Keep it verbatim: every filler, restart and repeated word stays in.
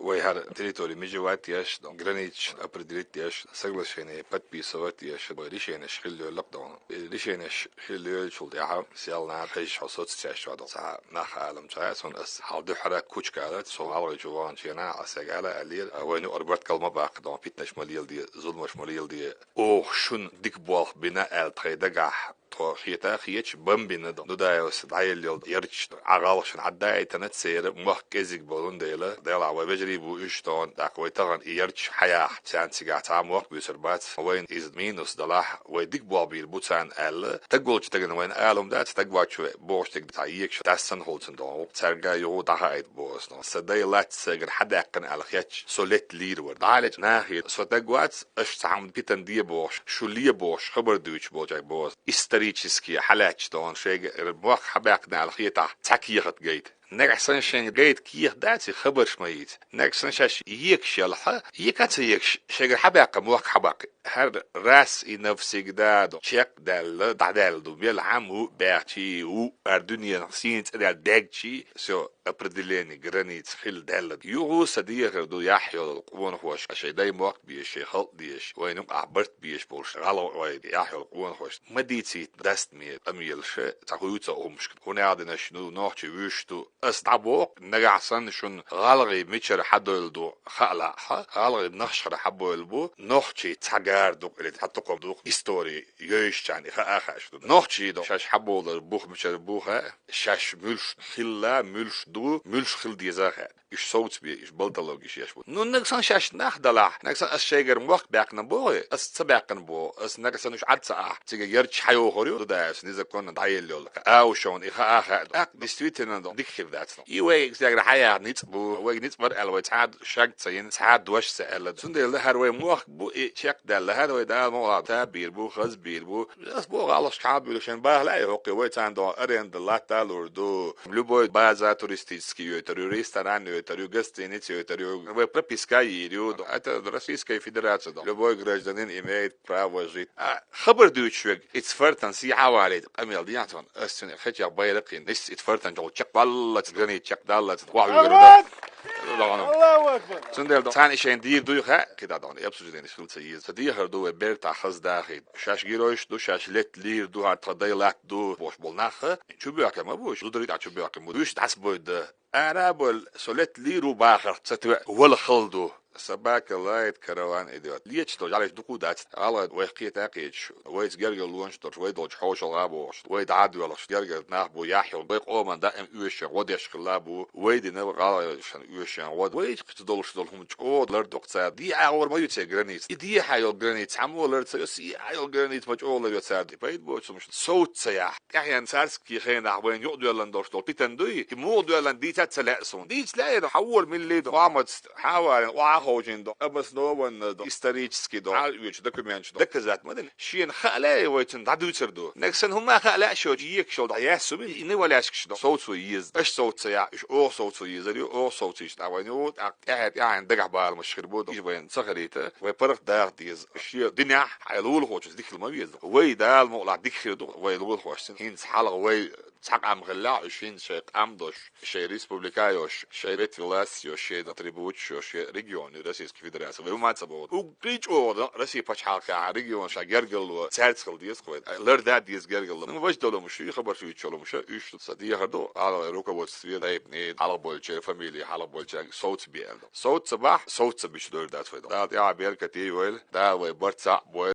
Вай хӀара территори межевать еш, границаш определить еш, соглашение подписывать еш, вай решенеш хила йоьллакх дона. Э, решенеш хила йоьллачул тӀаьхьа сел нах хезаш хьо соцсеташ чу дона. Цхьа нах аьлла цхьа, сон ас хьал дуьхьара кучка аьлла, со гӀалгӀай чу ваханчу хенахь, ас эгала аьллера, а, вайна арбарт калма баккха дона, питанаш ма леладе, зуламаш ма леладе. Оха шун дика болх бина аьлла тхай дагахь тхо хета а хеташ, бан бина дона. Дудаевс дӀаелла йолу ярташ Ӏа гӀалгӀашна Ӏаддаийтина, церан мохк кӀезиг болун дела, Дела вай вежарий бу уьш дона, тӀаккха вай тахана и ярташ хьаяхьа, царна цигахь цхьа а мохк буьйцур бац, вайна иза минус далахь, вай дика болх бийр бу царна аьлла, таг волчу дагана вайна ала хӀума дац, таг воцчо бохуш дерг цхьа екаш дас санна хуьлу цунна дона, цаьрга юха дӀахаийта боху ас дона. Сан дай лаьцна сайгара хьадаьккхина аьлла хетча, со летта лийр вара. ДӀахьалечу нахе, со таг вац, аша цхьа хӀума питана де бохуш, шу ле бохуш, хабар дуьйцуш болчаьрга боху ас. Исторически хьалаьцча дона шайгара мохк хьабаьккхина аьлла хетахь, цхьа кехат гайта. Нагахь санна шайна гайта кехат дац и хабарш ма йийца. Нагахь санна шаьш екаш ялахь, ека а ца екаш, шайгара хьабаьккхина мохк хьабаккха. ХӀара раз и навсегда ду, чекхдаьлла, дӀадаьлла ду, мел хьан ву, баьхчий ву, хӀара дуьненах сийна цӀа даьлла дегчий, всё, определение границ хила даьлла. Юха сан дехар ду яхь йолу къонахоша, шайн дай мохк безаш, шайн халкъ дезаш, вайна юкъахь барт безаш болуш гӀалгӀа вай яхь йолу къонахоша. Ма дийцийта дастаме къамелаш, цхьа хуьйцу хӀумашка. ХӀунда аьлла динарш ду, нохчий вуьйш ду. Ас дӀабоху, нагахь санна шуна гӀалгӀий мичара хьадойлу ду хаа лаахь, гӀалгӀий наххара хьабойлу бу, нохчий цхьа гара ду-кх или цхьа тукхам ду-кх, истори йойшучарна и хаа а хаьаш ду. Нохчий ду шаьш хьаболар бух мичара бу хаьа, шаьш муьлш хилла, муьлш ду, муьлш хила деза а хаьа. Уьш совцабе, уьш болтологиш еш бу. Ну, нагахь санна шаьш нах далахь, нагахь санна ас шайгара мохк баьккхина боху, ас ца баьккхина боху, ас нагахь санна уьш Ӏад ца ахь, цига ярташ хьайохур ю, Дудаевс незаконно дӀаелла йолу. Аушевна и хаа а хаьа. ТӀаккха действительно ду, дика хир дац. И вайга цигара хьаяха ницкъ бу, вайга ницкъ бара аьлла вай цхьа а шаг ца йина, цхьа а дош ца аьлла. Цундела хӀара вай мохк бу и чекхдаьлла, хӀара вай Дала мукъалахь та бийр бу, хаза бийр бу. Ас боху гӀалгӀашка хьан буьйлуш шайн бахьа лаьа хӀокху вай царна дона аренда латта а лур ду. Любой база туристический йойтур ю, ресторан йойтур ю, гостиница йойтур ю, вай прописка йийр ю. Это Российская Федерация дона. Любой гражданин имеет право жить. А, хабар дуьйцуш верг, ица фартан сий хьавалийта къамел дехьа цунна. Ас цуьнан хечех байракх йина, нисса ица фартан чохь чекхваллалц, граница чекхдаллалц, вахьуьгур ду. Аллаху акбар! Цундела царна и шайн дийр дуй хаьа, кхидӀа дона, обсуждениш хила ца еза. Сан дехар ду вай бертахь хаза дахийта. Шаьш геройш ду, шаьш летта лийр ду, хӀара тхан дай латта ду, бохуш болу нах а, чубоьхкина ма бу уьш, зударий тӀехь чубоьхкина бу. Уьш дӀасабойта дан. Ара а бой, со летта лийр ву бахарх ца тоьа, вала хала ду. Собака лает, караван идёт. Леташ долу жӀаьлеш дукха дац. ГӀалгӀай вайх кхета а кхеташ, вайца гергарлонаш долуш, вай долчу хьошалгӀа а бохуш, вай дӀа а доьлхуш, гергара нах бу, яхь йолу, вай къоман даим оьшучу гӀо деш хилла бу, вай дина гӀалгӀайшна оьшучу гӀо, вай кхечу долуш долу хӀума чӀогӀа лардоккху цара. ДехьагӀора ма ю церан граница. И дехьа йолу граница, цхьаммо лар ца йо, сехьа йолу граница ма чӀогӀа лар йо цара. Пайда боцу хӀумаш совца ца яхь. ТӀаьхьенан царский хенахь вайна юкъадоьллина долуш долу питана дуй, и муха доьллина дийца а ца лаьа суна. Дийца лаьа, хьан волу милли ду, хьан мац, хьан варина, охьа а ховшийна ду, обоснованно ду, исторически ду, хьан оьцу документаш ду. Доказать ма дина. Шена хаа лаьа вай цунна дӀадуьйцур ду. Нагахь санна хӀумма хаа лаьа шо, екаш йолу дӀа яьссу ма, и не валяшкаш ду. Совцо еза. Аша совца яхь, уьш оха совцо езар ю, оха совцийча дӀа вайна ю, тӀаккха тӀаьхьа тӀаьхьа дагахь баламаш хир бу ду. Иза вайна ца хилийта, вай паргӀат даха деза. Шен динехь хьайн лулахочуьнца дика хила ма веза. Вай Дала мукъалахь дика хир ду, вай лулахошцина. ХӀинца хьалха вай цхьа къам хилла, уьш хӀинца шайн къам долуш, шайн республика йолуш, шайн ветви власть йолуш, шайн атрибуташ йолуш, шайн регион ю Российская Федерация. Вай хӀумма ца боху. Уггар чӀогӀа Россия пачхьалкхехь регион ша гергарло цаьрца хила деза вай. Ларда а деза гергарло. Ну, важа долу хӀумаш ю, хабар шуьйцуш йолу хӀумаш ю, уьш ца дехар ду. ГӀалгӀай руководстве тайпане хьалха болчеран, фамилия хьалха болчеран совца бе аьлла. Совца бахь, совца бича дойр дац вай. Дала тӀаьхьа беркате йойла, Дала вай барт цхьаъ бойла.